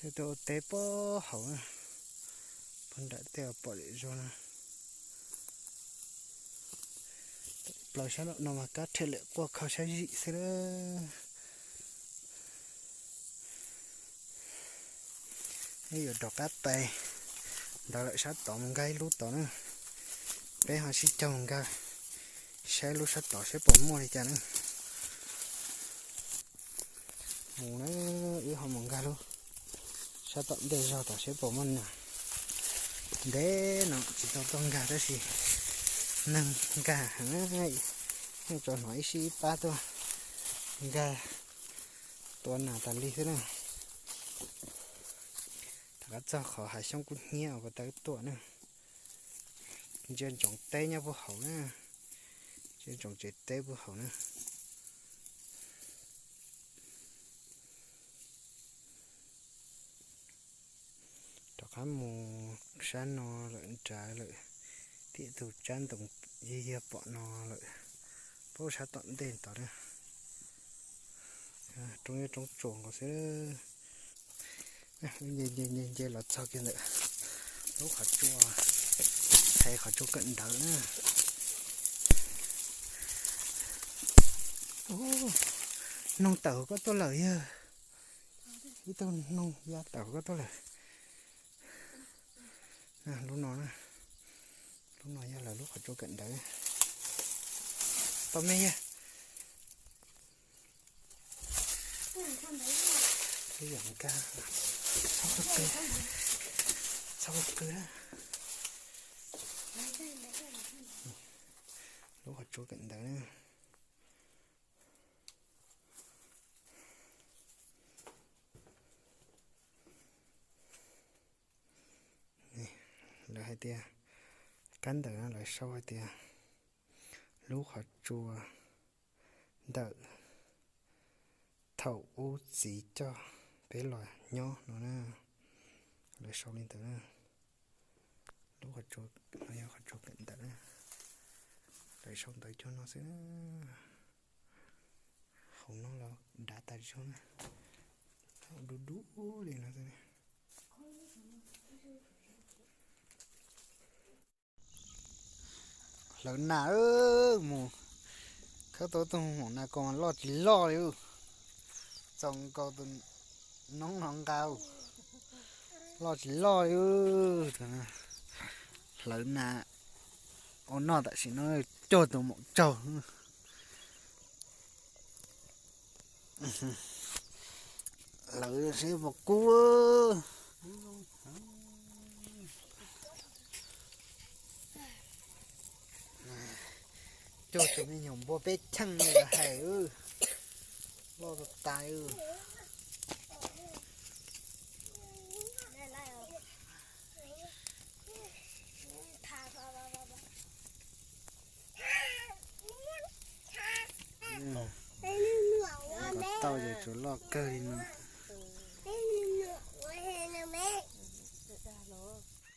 Tuaj ua teb puag hauv na, puag nram tej uas pom lwm zaug na. Plaws sab nraum no mas kab rhe lawm, quaj kho sab zim xwb na. Yuav rov qab tais ntawd lawm, sab tod mus nkag ib lub tod na. Peb ho sib caug mus nkag saib lub sab tod seb puas muaj li cas na. Mus na, wb ho mus nkag lub sab tom ntej zog tom seb puas muaj nas. Ntev no tsis tau tuaj nkag tab sis neeg nkag heev, yeej tsuas hnov ib sij ib pab tuaj nkag tua nas tas li xwb na. Rov qab txog qhov hav xyoob kub hnyiab uas ko taw tuaj na. Ntsia ntsoov teb nyob puag hauv na, ntsia ntsoov tsev teb puag hauv na. Rov qab mus sab no lawm nrad lawm, tim tus tsab ntoo yog yog pom no lawm, puag sab tom ntej tod na. Roob, roob tsuas nkaus xwb. Nce nce los txog kiag ntawm lub qhov tsua, hais qhov tsua kawm ntawv na. Noog tawm koj tuaj lawm yog, ib tug noog ya tawm koj tuaj lawm. Lub no, lub no yog lawv lub qhov tsua kawm ntawv. Tau me yog ib yam nkag, txhob kawg, txhob kawg na. Lub qhov tsua kawm ntawv na. Lawv hais tias, kab ntawv no lawv sau hais tias lub qhov tsua ntawm thaum ub txiv coj peb los nyob no na. Lawv sau li ntawd na. Lub qhov tsua no yog qhov tsua kawm ntawv na. Lawv sau ntawv cuag no xwb na. Hauv no los dav tas zog na. Dub dub li no xwb. Hlawv nas, mus khawb tau tus maum nas kos loj tsis loj li. Txaus nkaus tus noob no nqa, loj tsis loj li. Hlawv nas ua noj tam sim no, cog tus maum tsaug. Lawv seb puas kub. Cog tus me nyuam npua peb cheej li lawv hais, loj tas tas. Kom tau ces tsuas loj kawg li no.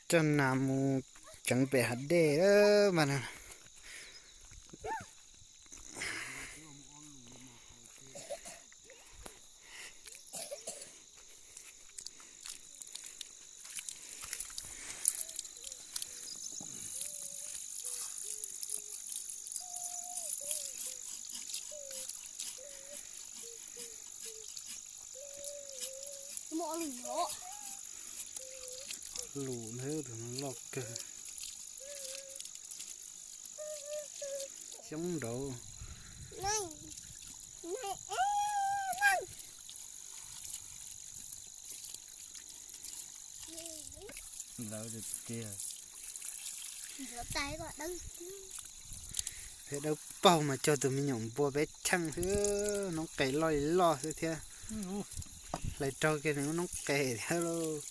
Coj nas mus ceev pem hav dej mas na. Lus ntawd tus no loj kawg. Xyoob nraud. Lawv tiag tiag. Peb dawb paug mas cog tus me nyuam npua peb cheej xwb, noob qes loj li loj xwb thiab. Hlais raug kiag nws noob qes thiab lauj.